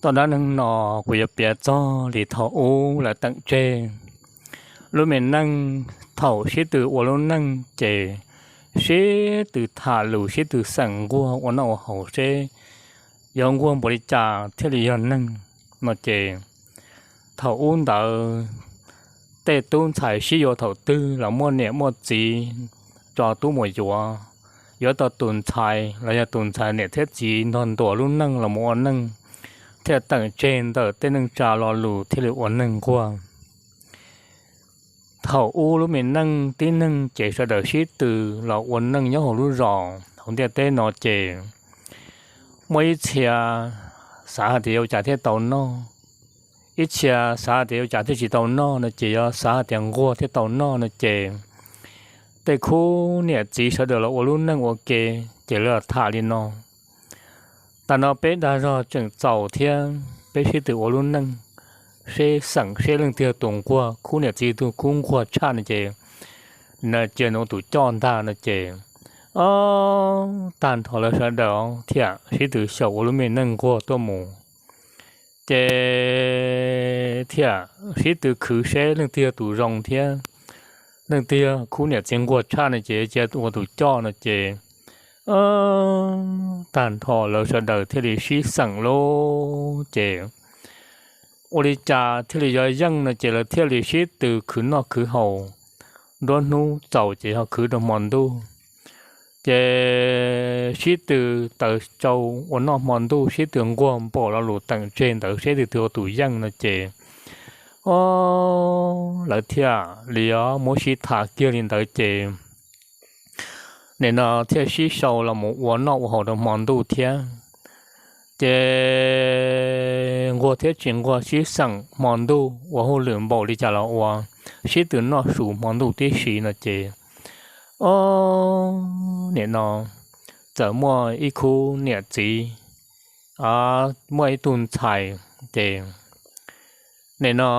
Txoj dab neeg no kuv yuav piav txog li thaum ub lawv teem tseg lub me neej. Thaum sib tw ua lub neej ces sib tw tham lus, sib tw xeem nquag ua noj ua haus seb yuav nquag npaum li cas thiaj li yog neeg no ces thaum ub ntawd tej tub ntxhais sib yuav thaum twg los muaj niam muaj txiv tso tub mus yuav, yuav tau tus ntxhais los yog tus ntxhais niam thiab txiv nrog ntuas lub neej los mus ua neej thiaj teem tseg ntawm tej neej tsa lo lus thiaj li ua neeg nquag. Thaum ub lub me neej tib neeg ces sawv daws sib tw los ua neej nyob hauv lub zos hauv ntiaj teb no ces muaj ib txhia xav hais tias yuav ua cas thiaj tau noj, ib txhia xav hais tias yuav ua cas thiaj tsis tau noj no ces yuav xav hais tias nquag thiaj tau noj no ces tej khub niam txiv sawv daws los ua lub neej ua ke ces lawv los tham li no: Tag no peb dag zog tseem txaus thiab, peb sib tw ua lub neej seb xeem seb leej twg yog tus nquag, khub niam txiv tus kub nquag tshaj no ces cia nws ua tus coj ntag no ces, o, tag nrho lawv sawv daws thiaj sib tw xyaum ua lub me neej nquag tuaj mus. Ces thiaj sib tw khwv seb leej twg yog tus zoo thiab, leej twg yog khub niam txiv nquag tshaj no ces cia ua tus coj no ces, tag nrho lawv sawv daws thiaj li sib xeem lauj. Ces ua li cas thiaj li yuav yeej no ces lawv thiaj li sib tw khwv noj khwv haus, nruab hnub txaus ces ho khwv rau hmo ntuj. Ces sib tw taws tsau ua noj hmo ntuj, sib tw nquag npaum lo lus teem tseg ntawd seb twg ua tus yeej no ces, o, lawv thiaj li muab sib tham kiag li ntawd ces nim no thiaj sib sau los mus ua noj ua haus rau hmo ntuj thiab. Ces nquag thiab tsis nquag sib xeem hmo ntuj ua hauj lwm npaum li cas los ua, sib tw noj su hmo ntuj tib si no ces, o, nim no txawm muaj ib khub niam txiv, muaj ib tug ntxhais ces nim no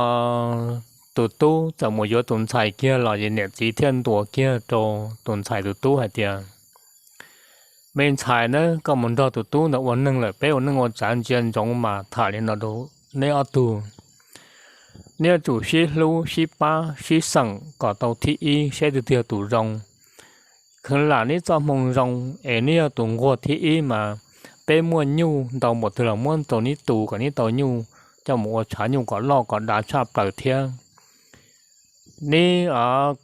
tus tub txawm mus yuav tus ntxhais kiag los ces niam txiv thiaj ntuas kiag rau tus ntxhais tus tub hais tias, me ntxhais na, koj mus nrog tus tub ntawd ua neeg lawm, peb ua neej ua tsav ntsia ntsoov mas tham li no rau neb ob tug. Neb yuav tsum sib hlub sib pab sib xeem kom tau thib ib seb twg twg yog tus zoo. Kheev lam neb txoj hmoo zoo es neb yog tus nquag thib ib mas peb muaj nyuj ntau npaum twg los muab rau neb tu kom neb tau nyuj coj mus ua tshav nyuj kom loj kom dav tshaj plaws thiab. Neb,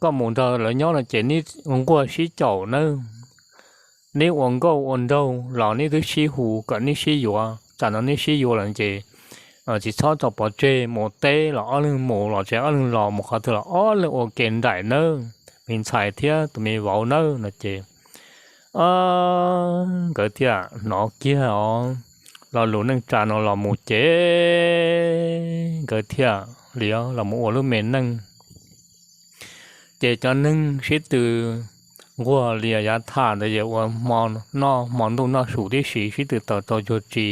koj mus nrog lawv nyob no ces neb nquag sib caum nawb. Neb ua nkauj ua nraug los neb twb sib hu kom neb sib yuav, tsam no neb sib yuav lawm ces tsis txhob tso pov tseg, mus teb los ob leeg mus, los tsev ob leeg los, mus qhov twg los ob leeg ua ke nraim nawb, me ntxhais thiab tus me vauv nawb no ces nkawd thiaj hnov kiag os lo lus neej tsa no los mus ces nkawd thiaj li los mus ua lub me neej. Ces cov neeg sib tw nquag li yav tham ntawd ces ua hmo noj hmo ntuj noj su tib si, sib tw taws tsau cuag tsi.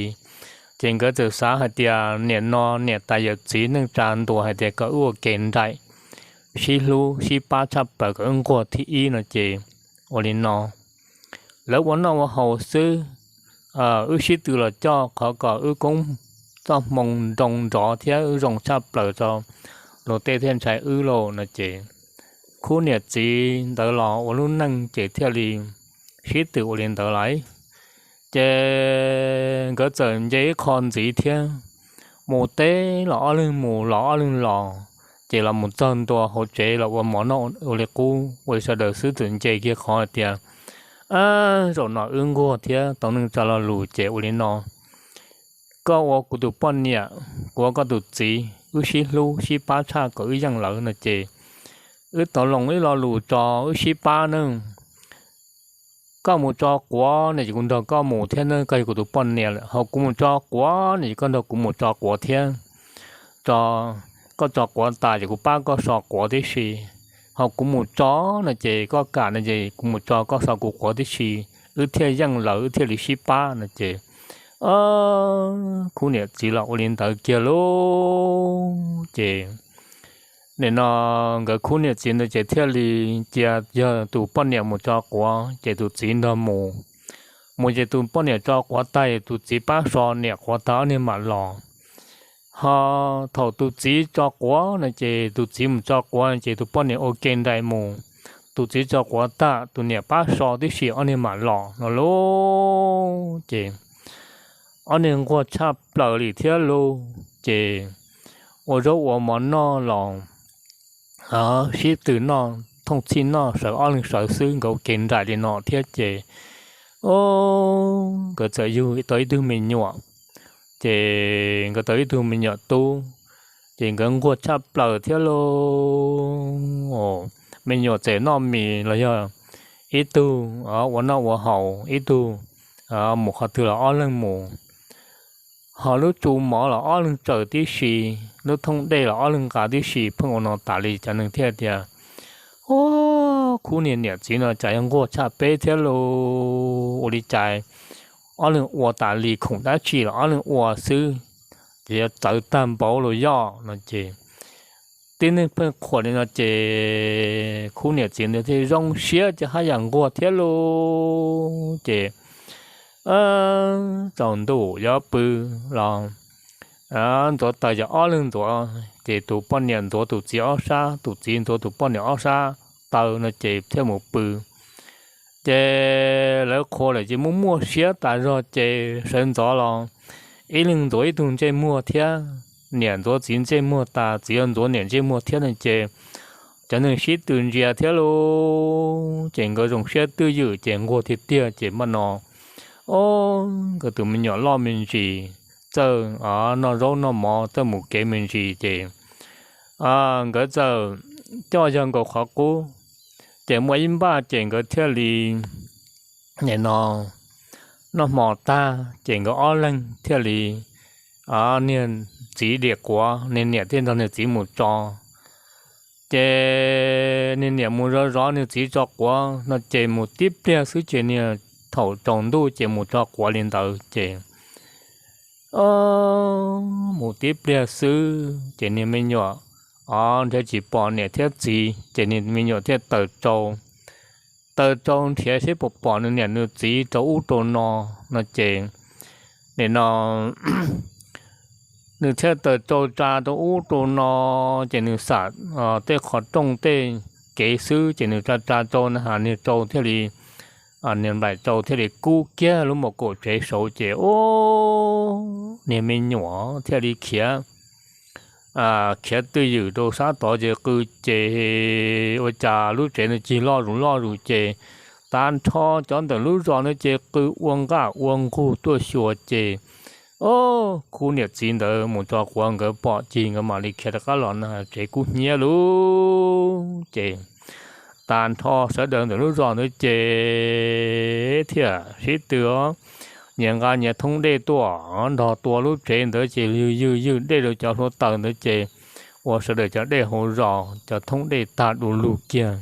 Ces nkawd txawm xav hais tias nim no niam tais yawm txiv neej tsa ntuas hais tias kom wb ua ke nraim, sib hlub sib pab tshaj plaws kom wb nquag thib ib no ces ua li no, lawv ua noj ua haus xwb, wb sib tw los coj qhov kom wb koob txoj hmoo nroo nrov thiab wb zoo tshaj plaws tso, luag tej thiaj ntshai wb lauj no ces khub niam txiv ntawd los ua lub neej ces thiaj li sib tw ua li ntawd lawm. Ces nkawd txawm nce ib qho ntxiv thiab, mus teb los ob leeg mus los ob leeg los, ces los mus txog ntua hauv tsev los ua mov noj ua li qub ua li sawv daws xwb txawm nce kiag qhov hais tias, zaum no wb nquag thiab tau neej tsa lo lus ces ua li no, koj ua kuv tus poj niam, kuv ua koj tus txiv, wb sib hlub sib pab tshaj kom wb yeej lawv no ces wb tau loo ib lo lus tso wb sib pab nawb. Koj mus tso quav no ces kuv nrog koj mus thiab nawb, koj yog kuv tus poj niam lawm. Ho kuv mus tso quav no ces koj nrog kuv mus tso quav thiab. Koj tso quav tas ces kuv pab koj so quav tib si. Ho kuv mus tso no ces koj kam no ces kuv mus tso koj so kuv quav tib si, wb thiaj yeej lawv wb thiaj li sib pab no ces khub niam txiv los ua li ntawd kiag lauj. Ces nim no nkawd khub niam txiv ntawd ces thiaj li cia yog tus poj niam mus tso quav ces tus txiv nrog mus. Mus ces tus poj niam tso quav tag tus txiv pab so niam quav tag ob niag mam los. Ho thaum tus txiv tso quav no ces tus txiv mus tso quav no ces tus poj niam ua ke nraim mus. Tus txiv tso quav tag tus niam pab so tib si ob niag mam los no lauj. Ces ob niag nquag tshaj plaws li thiab lauj. Ces ua zaub ua mov noj los sib tw noj thooj txhij noj sawv ob leeg sawv xwb, nkawd ua ke nraim li no thiab ces, o, nkawd txawm yug tau ib tug me nyuam. Ces nkawd tau ib tug me nyuam tub, ces nkawd nquag tshaj plaws thiab lauj. Me nyuam txawm noj mis los yog ib tug ua noj ua haus, ib tug mus qhov twg los ob leeg mus. Ho lub tsu mov los ob leeg tsaws tib si, lub thooj dej los ob leeg nqa tib si, pheej ua no tas li cov neeg thiaj tias, o, khub niag niam txiv no cas yuav nquag tshaj peb thiab lauj. Ua li cas ob leeg ua tas li, khoom dab tsi los ob leeg ua xwb, ces yuav txawv tag npaum los yog no ces tib neeg pheej qhuas li no ces khub niam txiv ntawd thiaj zoo siab ces haj yam nquag thiab lauj. Ces tsaus ntuj yuav pw los ntxuav taws ces ob leeg ntxuav, ces tus poj niam ntxuav tus txiv ob sab, tus txiv ntxuav tus poj niam ob sab taw no ces thiaj mus pw. Ces lawv qhuas lawm ces muaj muaj siab tas zog ces sawv ntxov los ib leeg ntxuav ib tug ntsej muag thiab, niam ntxuav txiv ntsej muag tas txiv yuav ntxuav niam ntsej muag thiab no ces cov neeg sib tw ntsia thiab lauj. Ces nkawd zoo siab twj ywm ces nquag tiag tiag ces npaj no, o, nkawd tus me nyuam loj me ntsis, txawj noj zaub noj mov, txawj mus kev me ntsis ces nkawd txawm coj yawg nkaus qhov qub. Ces muaj ib npaj ces nkawd thiaj li, nim no noj hmo tag ces nkawd ob leeg thiaj li, niag txiv diam quav, niag niam thiaj nrog niag txiv mus tso. Ces niag niam mus zov zov niag txiv tso quav no ces mus tib pliag xwb ces niag, thaum tsaus ntuj ces mus tso quav li ntawd ces mus tib pliag xwb ces niag me nyuam, o, nrhiav tsis pom niam thiab txiv ces niag me nyuam thiaj tawm rau, tawm rau nrhiav seb puas pom nws niam nws txiv rau ub rau no, no ces nim no nws thiaj tawm rau tsa rau ub rau no, ces nws xam tej qhov rooj tej kev xwb ces nws tsa tsa rau na has niag rau thiaj li, niag nplaim rau thiaj li kub kiag lub mos kaum tsev saud ces, o, niag me nyuam thiaj li khiav, khiav twj ywm rau sab tod ces qw ces ua cas lub tsev ntawd cig loj zus loj zus ces tag nrho cov ntawm lub zos ntawd ces qw ua nqaj ua nqug tuaj xyuas ces, o, khub niam txiv ntawd mus tso quav nkawd pom cig nkawd mam li khiav rov qab los na tsev kub hnyiab lub ces tag nrho sawv daws ntawm lub zos ntawd ces thiaj sib tw nyias nqa nyias thoob dej tuaj nrog tua lub tsev ntawd ces ywg ywg ywg dej rau cov hluav taws ntawd ces ua sawv daws cov dej hauv zos cov thoob dej tag du lug kiag.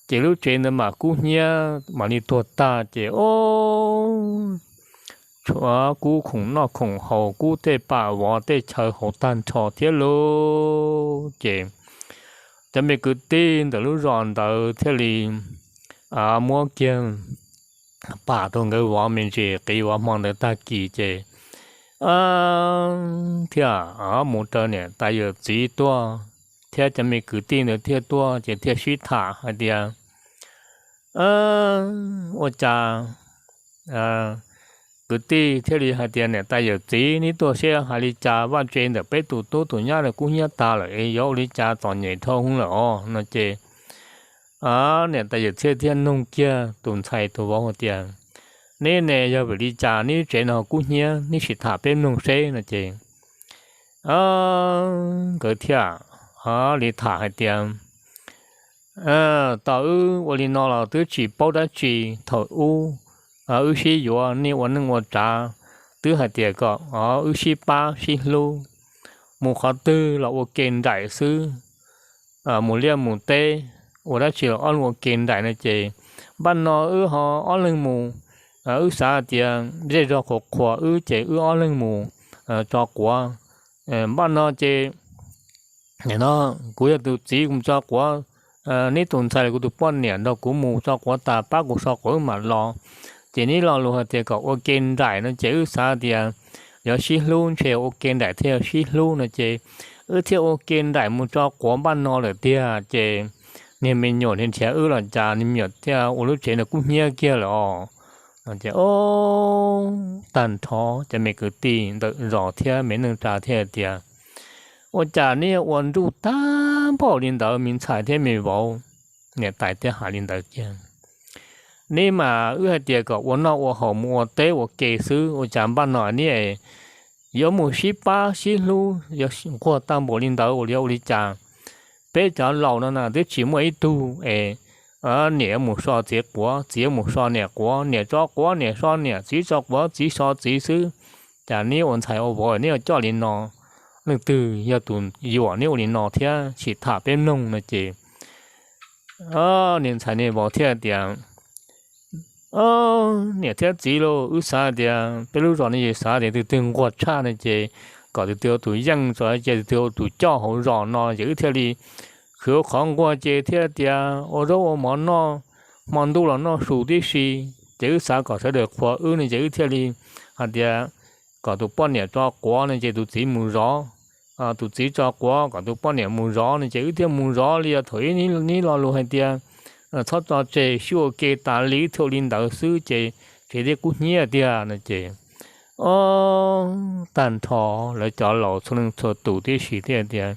Ces lub tsev ntawd mam kub hnyiab mam li tuag tag ces, o, tshuav kub khoom noj khoom haus, kub tej pam vov tej chaw hauv tag nrho thiab lauj. Ces cov me kwv tij ntawm lub zos ntawd thiaj li muab kiag pam rau nkawd vov me ntsis qiv vov hmo ntawd tag kis ces thiaj mus raws niam tais yawm txiv tuaj thiab cov me kwv tij ntawd thiaj tuaj ces thiaj sib tham hais tias, ua cas kwv tij thiaj li hais tias niam tais yawm txiv neb tuaj seb hais li cas vaj tse ntawm peb tus tub tus nyab kub hnyiab tag lawm es yuav ua li cas txom nyem dhau hwv lawm os no ces niam tais yawm txiv thiaj nug kiag tus ntxhais tus vauv hais tias, neb ne yog vim li cas neb tsev no kub hnyiab neb sim tham peb mloog seb no ces nkawd thiaj li tham hais tias, tau wb ua li no los twb tsis paub dab tsi, thaum ub wb sib yuav nej ua neej ua tsav twb hais tias kom wb sib pab sib hlub, mus qhov twg los ua ke nraim xwb, mus liaj mus teb ua dab tsi los ob leeg ua ke nraim no ces npaj no wb ho ob leeg mus, wb xav hais tias zej zog qhuas qhuas wb ces wb ob leeg mus tso quav. Npaj no ces no kuv yog tus txiv kuv mus tso quav, neb tus ntxhais los kuv tus poj niam nrog kuv mus tso quav tas pab kuv so quav wb mam los. Ces neb lo lus hais tias kom ua ke nraim no ces wb xav tias yuav sib hlub ntshe ua ke nraim thiaj yuav sib hlub no ces wb thiaj ua ke nraim mus tso quav npaj no lawm tiag ces niag me nyuam nrhiav wb los cas niag me nyuam thiaj ua lub tsev nws kub hnyiab kiag lawm os. No ces o, tag nrho cov me kwv tij ntawm zos thiab me neej tsa thiaj tias, ua cas neb ua nruj tag npaum li ntawd me ntxhais thiab me vauv? Niam tais thiaj hais li ntawd kiag, neb mas wb hais tias kom ua noj ua haus mus ua teb ua ke xwb ua cas npaj no neb yuav mus sib pab sib hlub yuav nquag tag npaum li ntawd ua li ua li cas? Peb cov laus no na twb tsis muaj ib tug es niam yuav mus so txiv quav txiv yuav mus so niam quav, niam tso quav niam so niam, txiv tso quav txiv so txiv xwb, cas neb ua ntxhais ua vauv neb yuav coj li no? Leej twg yog tus yuam neb ua li no thiab sim tham peb mloog no ces niag ntxhais niag vauv thiaj tias, niam thiab txiv lauj, wb xav tias peb lub zos ne ces xav tias tus twg nquag tshaj no ces kom tus twg ua tus yeej tso ces tus twg ua tus coj hauv zos no ces wb thiaj li khwv ua qhov nquag ces thiaj tias ua zaub ua mov noj, hmo ntuj los noj su tib si. Ces wb xav kom sawv daws qhuas wb no ces wb thiaj li hais tias kom tus poj niam tso quav no ces tus txiv mus zov, tus txiv tso quav kom tus poj niam mus zov no ces wb thiaj mus zov li thaum ib nib lo lus hais tias txhob tso tseg sib ua ke tas li thiaj ua li ntawd xwb ces tsev thiaj kub hnyiab tiag no ces o, tag nrho lawv cov laus txhua leej txhua tus tib si thiaj tias,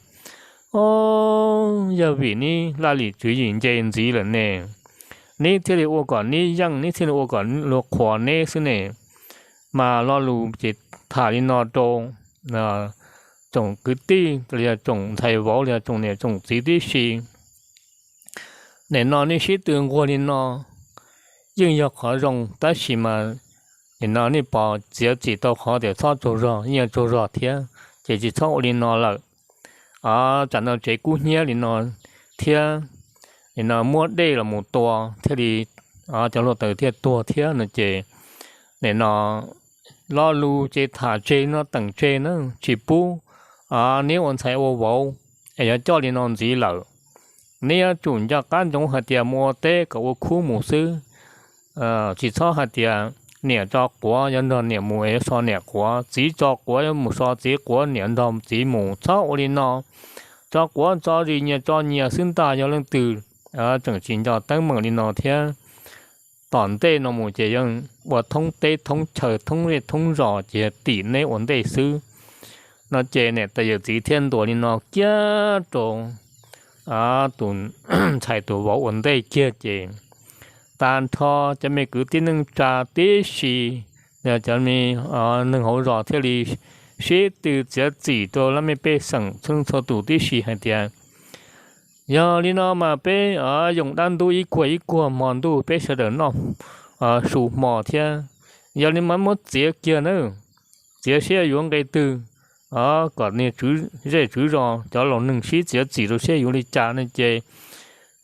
o, yog vim neb laj lim tswv yim nce ntxiv lawm ne, neb thiaj li ua kom neb yeej neb thiaj li ua kom luag qhuas neb xwb ne. Mas lo lus ces tham li no rau tsoom kwv tij los yog tsoom ntxhais vauv los yog tsoom niam tsoom txiv tib si. Nim no nej sib tw nquag li no yeej yog qhov zoo tab sis mas nim no nej pom txiav txim tau qhov tias txhob tsaug zog yeej tsaug zog thiab ces tsis txhob ua li no lawm. Tsam no tsev kub hnyiab li no thiab, nim no muab dej los mus tua thiaj li cov hluav taws thiaj tuag thiab no ces nim no lo lus ces tham tseg no teem tseg na, tsis pub neb ua ntxhais ua vauv es yuav coj li no ntxiv lawm. Neb yuav tsum nco qab ntsoov hais tias mus ua teb kom ua khub mus xwb. Tsis txhob hais tias niam tso quav yuav nrog niam mus es yuav so niam quav, txiv tso quav yuav mus so txiv quav, niam nrog txiv mus, txhob ua li no. Tso quav tso zis, nyias tso nyias xwb ntag. Yog leej twg tseem tsis nco teeb meem li no thiab tom ntej no mus ces yeej ua thoob teb thoob chaw thoob zej thoob zos ces yog tim neb ua ntej xwb. No ces niam tais yawm txiv thiaj ntuas li no kiag rau tus ntxhais tus vauv ua ntej kiag ces tag nrho cov me kwv tij neej tsa tib si, cov me neeg hauv zos thiaj li sib tw txiav txim rau laj mej pej xeem txhua leej txhua tus tib si hais tias, yog li no mas peb yoo dab ntub ib kuag ib kuag hmo ntuj peb sawv daws noj su hmo thiab. Yog li mas muab txiav kiag nawb, txiav seb yuav nqe twg, kom niag tswv zej tswv zos cov laus neeg sib txiav txim rau seb yuav li cas no ces,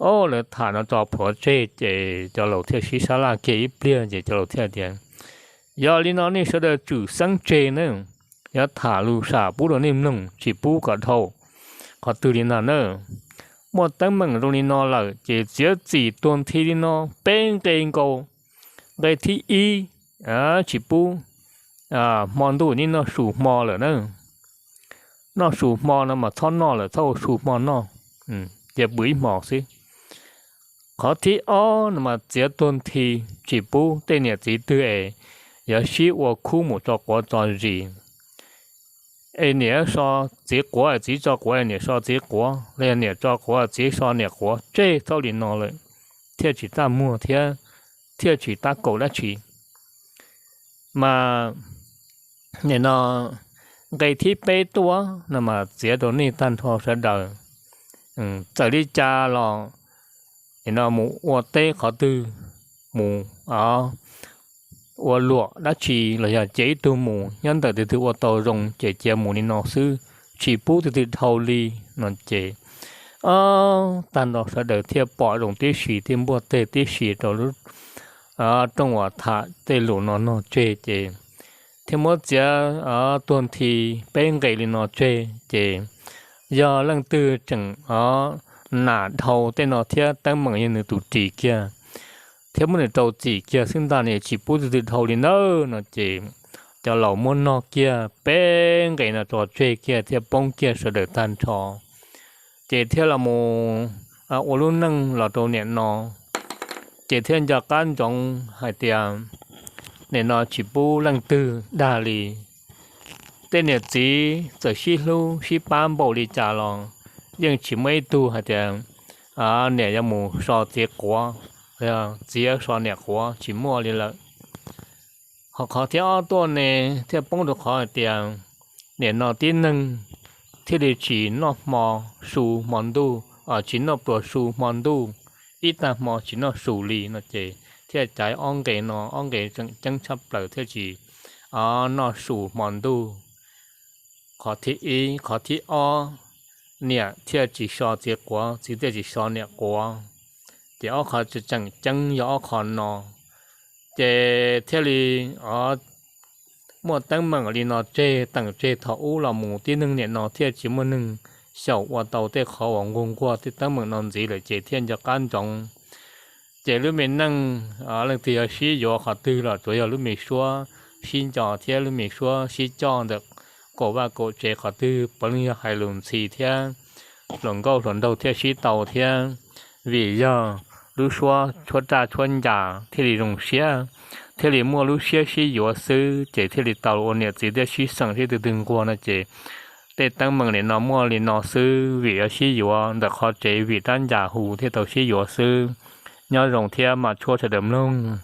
o, lawv tham no tso plhuav tseg ces cov laus thiaj sib sab laj kiag ib pliag ces cov laus thiaj tias, yog li no nej sawv daws tsum xeeb tseg nawb, yuav tham lus sam pub rau nej mloog tsis pub kom dhau qhov twg li ntag nawb. Muaj teeb meem zoo li no lawm ces txiav txim tuag nthi li no peb nqe nkaus. Nqe thib ib, tsis pub hmo ntuj nej noj su hmo lawm na. Noj su hmo no mas txhob noj lawm, txhob ua su hmo noj, cia pw ib hmos xwb. Qhov thib ob no mas txiav tuag nthi, tsis pub tej niam txiv twg es yuav sib ua khub mus tso quav tso zis. Es niam so txiv quav, txiv tso quav, niam so txiv quav, los yog niam tso quav txiv so niam quav, tseg txhob li no lawm, thiaj tsis txaj muag thiab thiaj tsis tab kaum dab tsi. Mas nim no nqe thib peb tuaj no mas txiav rau nej tag nrho sawv daws. Txawm li cas los nim no mus ua teb qhov twg, mus ua luam dab tsi los yog cia ib tug mus, nyob ntawm tus twg ua tau zoo ces cia mus li no xwb, tsis pub tus twg dhau li no ces tag nrho sawv daws thiaj pom zoo tib si thiaj npuaj teg tib si rau rooj uas tham tej lus no nog tseg ces thiaj muab txiav tuag nthi peb nqe li no tseg ces yog leej twg tseem nam dhau tej no thiab teeb meem yog nws tus ris kiag thiab muab nws rau txim kiag xwb ntag ne, tsis pub tus twg dhau li ntawd no ces cov laus muab nog kiag peb nqe no tso tseg kiag thiaj poob kiag sawv daws tag nrho. Ces thiaj los mus ua lub neej los rau niam no, ces thiaj nco qab ntsoov hais tias nim no tsis pub leej twg dag li. Tej niam txiv txawm sib hlub sib pab npaum li cas los yeej tsis muaj ib tug hais tias niam yuav mus so txiv quav, txiv yuav so niam quav, tsis muaj li lawm. Ho qhov thib ob tuaj ne thiaj poob rau qhov hais tias nim no tib neeg thiaj li tsis noj hmo su hmo ntuj, tsis noj pluas su hmo ntuj, ib tag hmo tsis noj su li no ces thiaj caiv ob nqe no, ob nqe tseem ceeb tshaj plaws thiaj tsis noj su hmo ntuj. Qhov thib ib, qhov thib ob, niam thiaj tsis so txiv quav, txiv thiaj tsis so niam quav. Ces ob qho tseem ceeb yog ob qho no. Ces thiaj li muaj teeb meem li no tseg, teem tseg thaum ub los mus tib neeg nim no thiaj tsis muaj neeg xyaum ua tau tej qhov uas nquag nquag tej teeb meem no ntxiv lawm ces thiaj nco qab ntsoov. Ces lub me neej leej twg yuav sib yuav qhov twg los tsuas yog lub me suab sib nco thiab lub me suab sib coj ntawm kaum vaj kaum tsev qhov twg puav leej yog hais lus ntxhi thiab hluas nkauj hluas nraug thiaj sib tau thiab. Vim yog lub suab tshuab raj tshuab ncas thiaj li zoo siab, thiaj li muaj lub siab sib yuav xwb ces thiaj li tau ua niam txiv thiaj sib xeem sib twv twg nquag no ces tej teeb meem nim no muaj li no xwb, vim yuav sib yuav ntawm qhov tsev vim rab ncas hu thiaj tau sib yuav xwb. Nyob zoo thiab mam tshuab sawv daws mloog.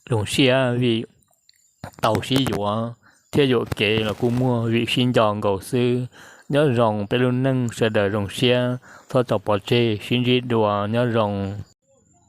Zoo siab vim tau sib yuav thiab yuam kev los kuj muaj vim sib nco nkaus xwb. Nyob zoo peb lub neej sawv daws zoo siab, txhob tso pov tseg, sib ntsib dua, nyob zoo.